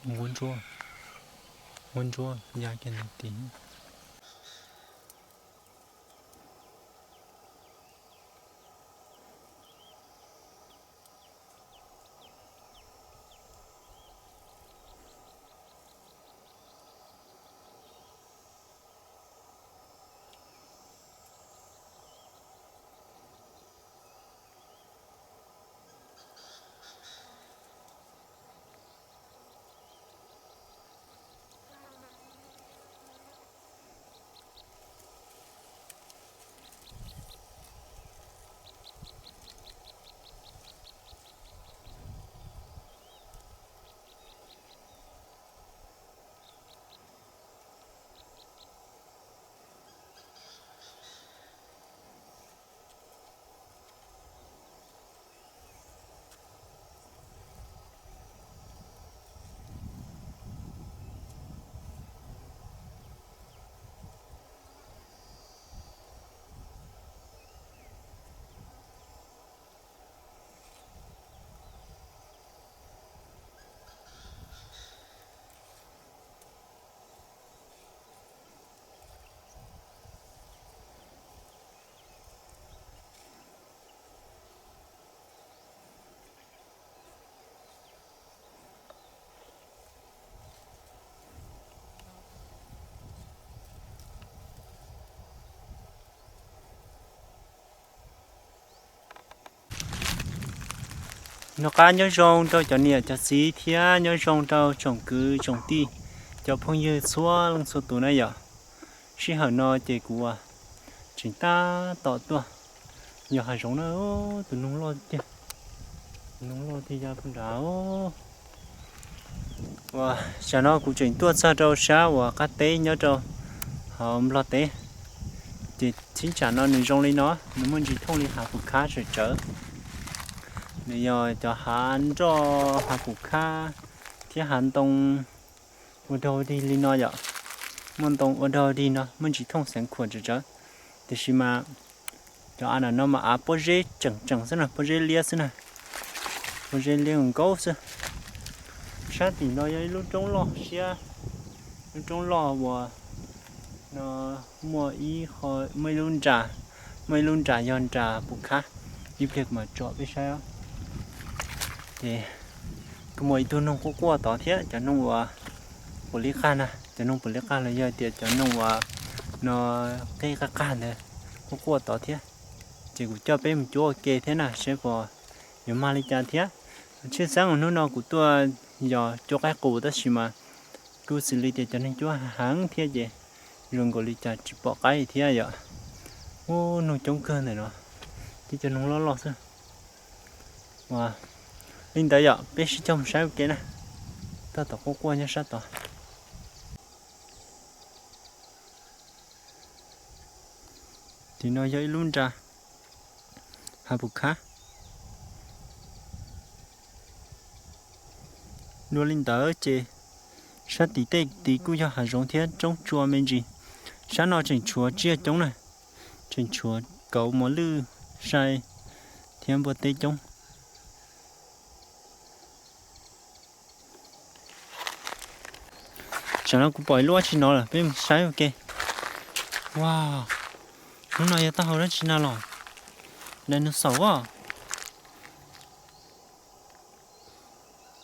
Muab ntsuab, muab ntsuab ya kiag nws tid. Noj qab nyob zoo rau cov niam cov txiv thiab nyob zoo rau tsoom kwv tsoom tij, cov phooj ywg txhua leej txhua tus na yom. Sij hawm no ces kuv tseem tab tom tuaj yos hav zoov na, tus noog loj tiag, tus noog loj tiag ya puag nrad. Uas tsam no kuv tseem tuaj txog rau sab uas qab teb nyob rau hauv Nplog teb, ces thib tsam no nws zoo li no, nws muaj ntsis thooj li hav pum khab tsawm tsawv. Nws yog cov hav nroj hav pum khab thiab hav ntoo ua dog dig li no yom. Muaj ntoo ua dog dig no muaj ntsis thooj xeev khuam tsawm tsawv, tiam sis mas cov av no mas av pob zeb tseem tseem xwb na, pob zeb liab xwb na, pob zeb liab nkaus xwb. Sab tim no yog ib lub roob loj siab, lub roob loj uas no muaj ib qho, muaj ib lub nra, muaj ib lub nra yog nra pum khab. Ib pliag kuv mam tsom peb saib os. Ces kuj muaj ib tug noog quaj quaj tod thiab, cov noog uas puav li qag na, cov noog puav li qag los yog tias cov noog uas no qeb qaj qag ntawd quaj quaj tod thiab. Ces kuv coj peb mus cuab ua ke thiab na seb puas yuav mag li cas thiab. Tshwj xeeb hnub no kuv tuaj yos cuab qaib qus tab sis mas kuj xws li tias cov neeg cuab heev thiab ces zoo nkaus li cas tsis pom qaib thiab yom. Ub, noog coob kawg ntawm no, tib cov noog loj loj xwb. Ua li ntawd yom, peb sib cog mus saib ua ke na. Toj tom quaj quaj nyob sab tod. Tim no yog ib lub nra hav pum khab. Dua li ntawd ces sab tim tej tid kuj yog hav zoov thiab roob tsua me ntsis. Sab no tseem tshuav tsiaj coob na, tseem tshuav kauv mos lwj sai thiab npua teb coob. Tsam no kuv pom ib lub dab tsi no lawm, peb mus saib ua ke. Wow, lub no yog taub hau dab tsi na los? Dinosaur as.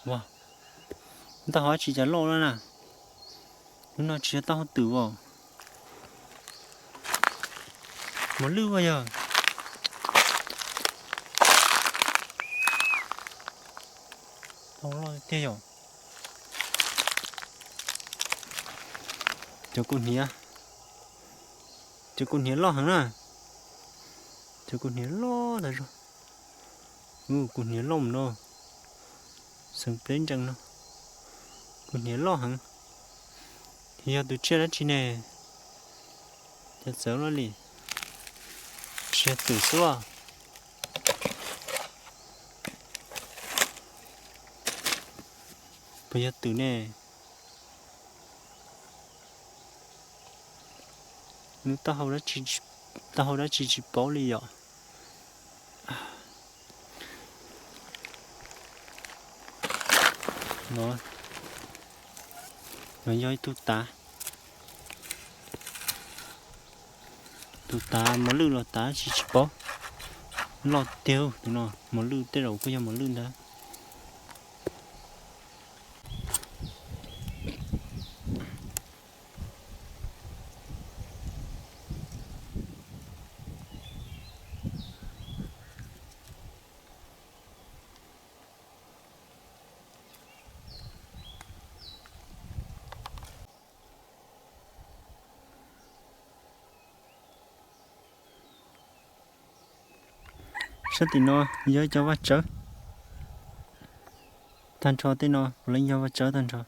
Wow, taub hau dab tsi cas loj loj na. Lub no tsis yog taub hau twm as. Mos lwj as yog. Taub hau loj tiag yom. Cov kuv hniav, cov kuv hniav loj heev na. Cov kuv hniav loj tas zog. Kuv hniav loj mus no, xeev pleb ntsees no. Kuv hniav loj heev. Yog tus tsiaj dab tsi ne? Cas txawv luaj li. Tsis yog twm xwb as. Puas yog twm ne? Lub taub hau dab tsi tsis paub li yom. No, no yog ib tug tav, tus tav mos lwj los tav tsis tsis paub, loj tiag tus no, mos lwj tej zaum kuj yog mos lwj ntag. Sab tim no yog cov vaj tsawb tag nrho, tej no puav leej yog vaj tsawb tag nrho.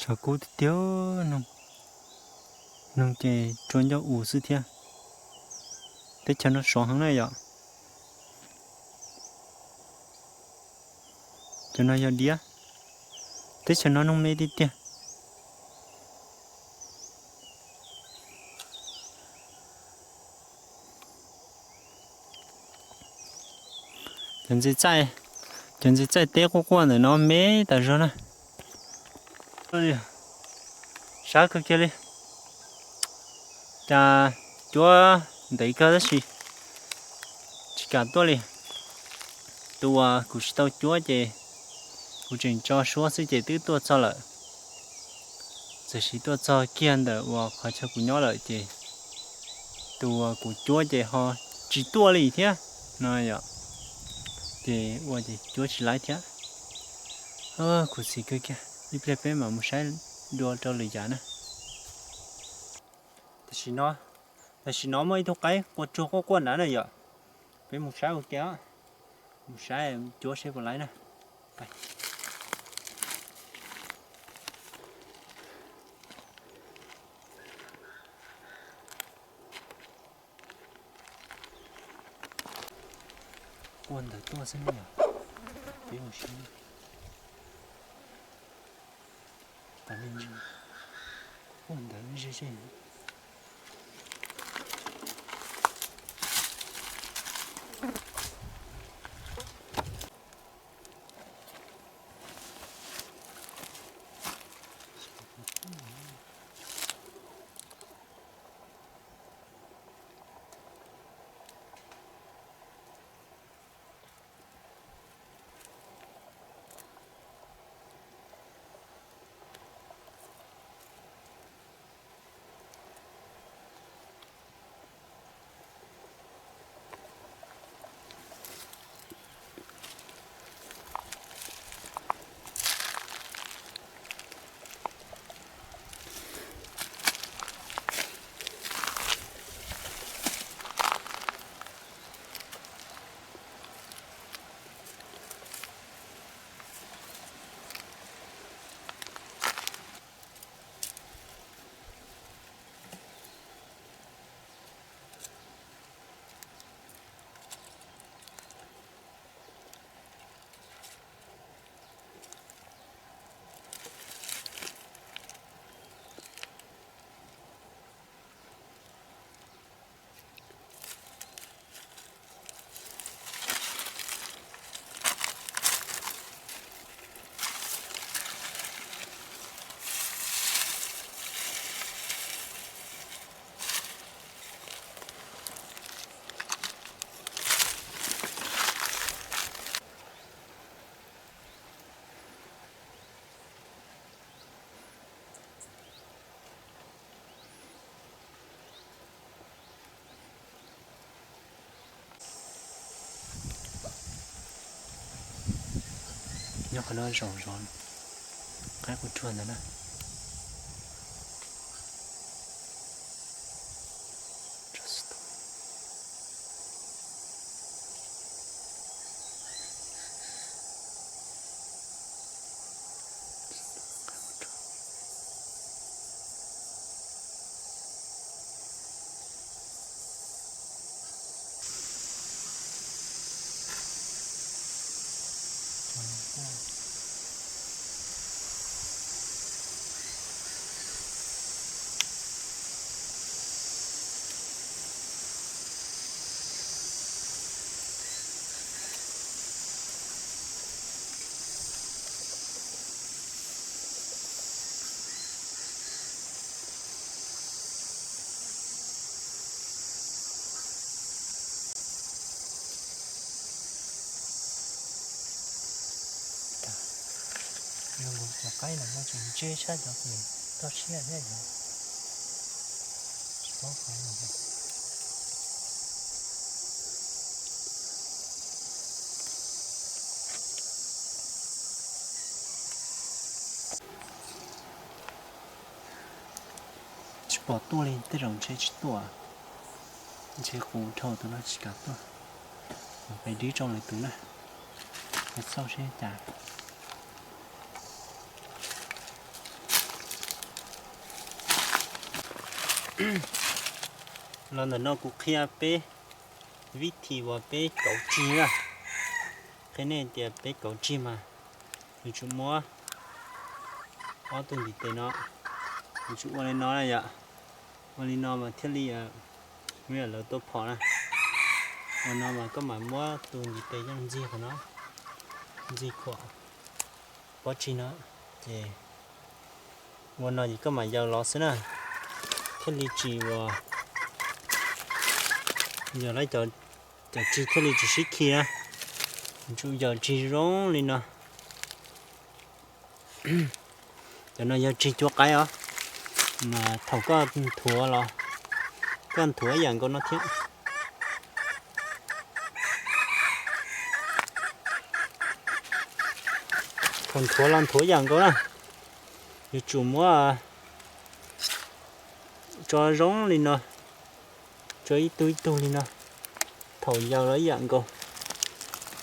Tshav kub tiag tiag, noog ces rua ncauj us xwb thiab. Teb chaws no sov heev na yom. Cov no yog diab. Teb chaws no noog me tiag tiag. Cov ntses txaij, cov ntses txaij teb quaj quaj ntawm no me tas zog na. Sab kawg kiag li. Cas cuab ntev kawg tab sis tsis kam tuaj li. Tus uas kuv tsis tau cuab ces kuv tseem tso suab xwb ces twb tuaj txog lawm. Txawm sis tuaj txog kiag ntawm uas qhov chaw kuv nyob lawm ces tus uas kuv cuab ces ho tsis tuaj li thiab no yom. Ces ua ces cuab tsis laib thiab. Khuv xim kawg kiag, ib pliag peb mam mus saib dua rau lwm yam na. Tam sim no, tam sim no muaj ib tug qaib quaj tsuag quaj quaj nrad na yom. Peb mus saib ua ke, mus saib cuab seb puas laib na. Quaj ntawd tuaj xwb ne yom. Peb mus saib. Quaj ntawd ze ze. Nyob qhov no zaum zov qaib qus ruag ntawd na. Cov qaib no mas tseem ntse tshaj cov toj siab thiab yog. Tsis pom tuaj li, tej zaum ntshe tsis tuaj, ntshe qus dhau tus no tsis kam tuaj. Peb dib rau lwm tus na, peb xauj seb cas. Los ntawm no kuv qhia peb vib thim uas peb kauv tsig na. Qhia nej tias peb kauv tsig mas yuav tsum muab ob tug ntiv tes no, yuav tsum ua li no na yom. Ua li no mas thiaj li, ua yam lawv tuaj phom na. Ua no mas koj mam muab tus ntiv tes coj ntxig qhov no, ntxig khuam pob tsig no, ces ua no ces koj mam yaws los xwb na, thiaj li tsis ua, yog lawv cov tsig thiaj li tsis sib khi na. Yuav tsum yaws tsig zoo li no. Cov no yog tsig cuab qaib os, mas thaum koj nthuav los koj nthuav ib yam nkaus no thiab. Thaum nthuav los nthuav ib yam nkaus na, yuav tsum muab tso zoo li no, tso ib tug ib tug li no, thaum yaws los ib yam nkaus.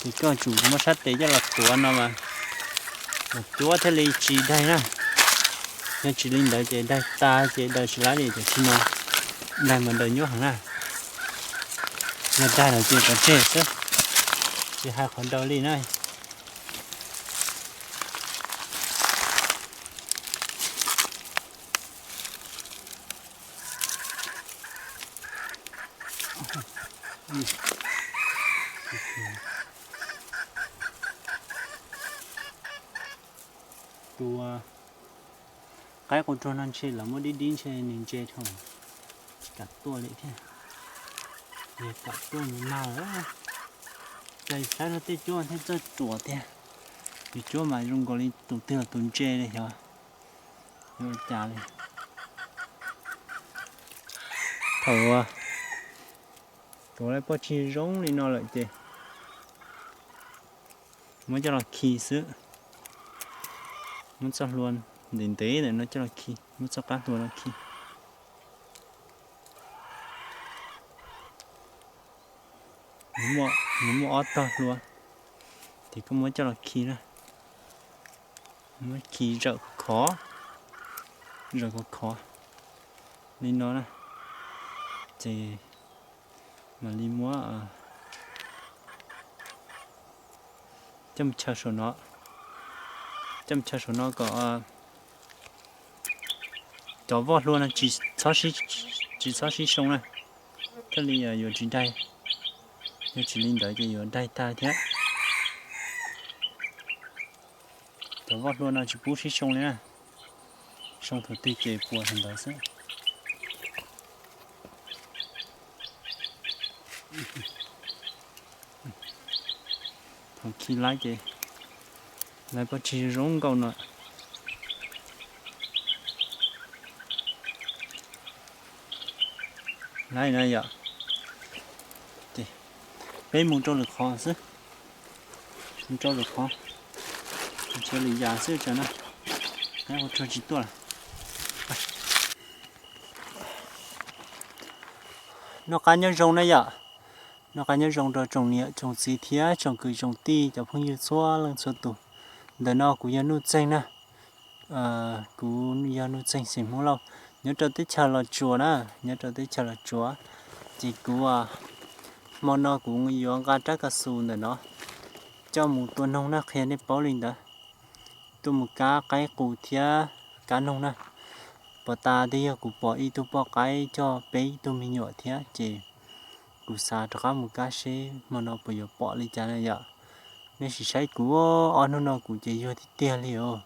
Ces koj tsum muab sab tes coj los tuav no mas, mas cuab thiaj li tsis daig na. Yog tsis li ntawd ces daig tas ces daws tsis laib li, tam sim no daig mas daws nyuaj heev na. Yog daig lawm ces pov tseg xwb, tsis hais qhov daws li na. Tus qaib qus ruag no ntshe lawv muab dib dib ntshe nws ntse dhau, tsis kam tuaj li thiab. Yog kam tuaj nws mag lawm. Cas saib rau tej cuab thiaj txawj ruam tiag. Yus cuab mas zoo nkaus li tus twg los tus ntse li xyov. Yuav ua cas li. Thaum tuav lawv pob tsig zoo li no lawm ces muab coj los khi xwb. Muab txoj hlua ntev ntev ntawm no coj los khi, muab txoj qab hlua no khi. Nws muaj ob tog hlua, ces koj muab coj los khi na. Muab khi zawm khov, zawm khov khov li no na, ces mam li muab coj mus chaw saum no, coj mus chaw saum no kom cov voj hlua no tsis txhob sib soo na, thiaj li yuav tsis daig. Yog tsis li ntawd ces yuav daig tag thiab. Cov voj hlua no tsis pub sib soo li na, soo thaum twg ces puas thaum ntawd xwb. Thaum khi laib ces lawv pob tsig zoo nkauj no. Laib no yom, peb mus rau lwm qhov xwb, mus rau lwm qhov. Ntsia lwm yam xwb tsam no, qaib ua rog tsis tuaj lawm. Noj qab nyob zoo na yom. Noj qab nyob zoo rau tsoom niam tsoom txiv thiab tsoom kwv tsoom tij cov phooj ywg txhua leej txhua tus. Ntawm no kuv yog Nuj Txeeg na. Kuv yog Nuj Txeeg xeem Hmoob Lauj, nyob rau teb chaws Los Tsuas na, nyob rau teb chaws Los Tsuas. Ces kuv, hmo no kuv yuav nqa rab kav xus ntawm no coj mus tua noog na, qhia nej paub li ntawd. Tuaj mus kab qaib qus thiab kab noog na. Puag ta twb yog kuv pom ib tug poj qaib coj peb tug me nyuam thiab ces kuv xav rov qab mus kab seb hmo no puas yuav pom li cas na yom. Nej sim saib kuv, ob hnub no kuv ces yuag tiag tiag li os.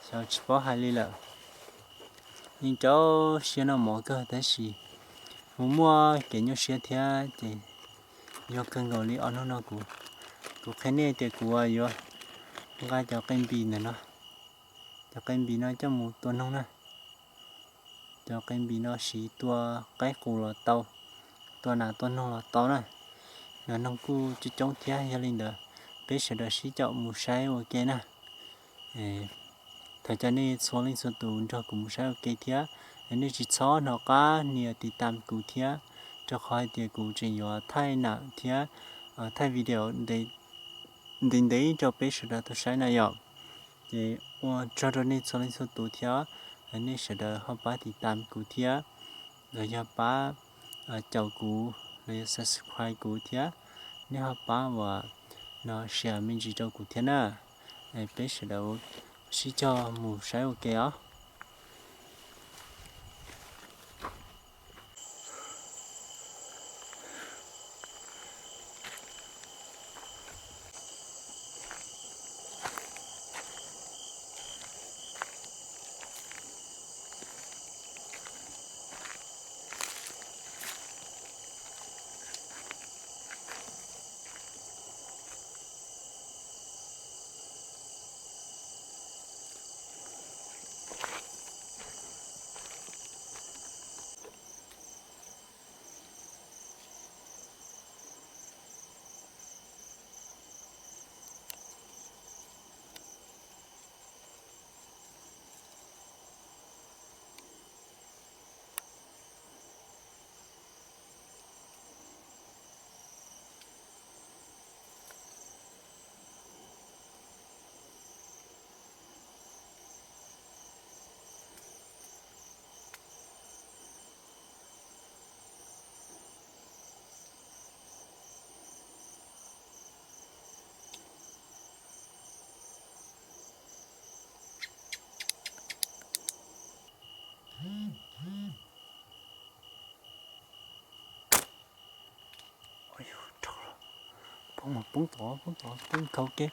Xyov tsis paub hais li lawm. Yeej rau siab noj mov kawg tab sis mus muaj kev nyuaj siab thiab ces yuag kawg nkaus li ob hnub no kuv. Kuv qhia nej tias kuv yuav nqa cov qe npis ntawm no, cov qe npis no coj mus tua noog na. Cov qe npis no siv tua qaib qus los tau, tua nas tua noog los tau na. Nas noog kuj coob coob thiab, yog li ntawd peb sawv daws sib caum mus saib ua ke na. Thov caw nej txhua leej txhua tus nrog kuv mus saib ua ke thiab. Nej tsis txhob hnov qab nias tiv tam kuv thiab, rau qhov hais tias kuv tseem yuav thaij nam thiab thaij video ntev ntev rau peb sawv daws tau saib na yom. Ces ua tsaug rau nej txhua leej txhua tus thiab, nej sawv daws ho pab tiv tam kuv thiab, los yog pab caum kuv, los yog subscribe kuv thiab, nej ho pab uas no share me ntsis rau kuv thiab na. Peb sawv daws sib cog mus saib ua ke os. Poob, poob tod, poob tod, poob khau ke.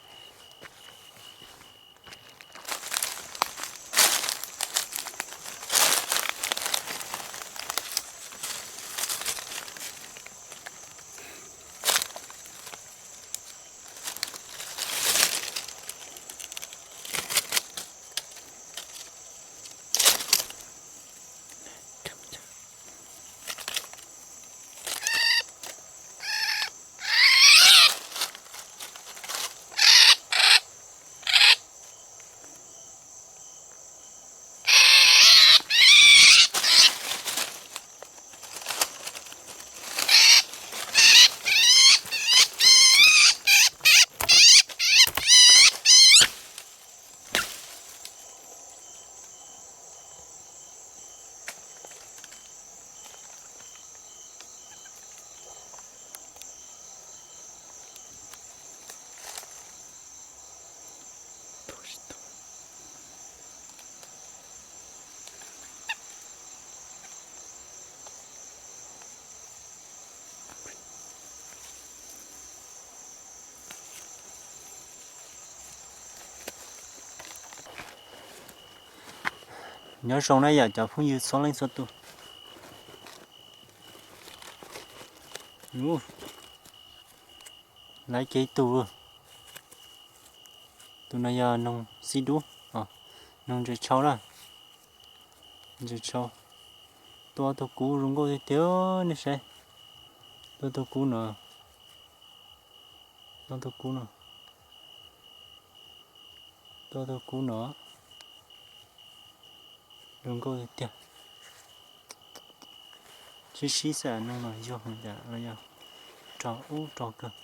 Nyob zoo na yom cov phooj ywg txhua leej txhua tus. Laiv kiag ib tug. Tus no yog noog xib dub, noog ntses tshau na. Ntses tshau. Tua tus kub zoo nkauj tiag tiag, nej saib. Tua tus kub no. Tua tus kub no. Tua tau kub no, zoo nkauj tiag. Sib sib xwb, nub no yog cas los yog rog ub rog kawg.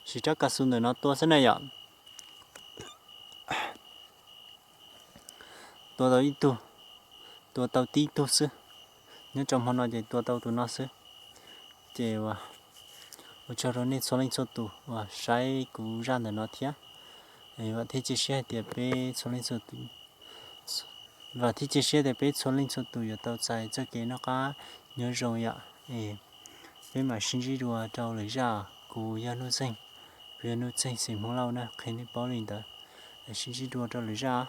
Siv rab kav xus ntawm no tua xwb na yom. Tua tau ib tug, tua tau tib tug xwb. Nyob rau hmo no ces tua tau tus no xwb. Ces ua tsaug rau nej txhua leej txhua tus uas saib kuv zaj ntawm no thiab. Vam thiab cia siab hais tias peb txhua leej txhua tus, vam thiab cia siab tias peb txhua leej txhua tus yuav tau txais txoj kev noj qab nyob zoo yom. Peb mam sib ntsib dua rau lwm zaj. Kuv yog Nuj Txeeg, kuv yog Nuj Txeeg xeem Hmoob Lauj na, qhia nej paub li ntawd. Sib ntsib dua rau lwm zaj.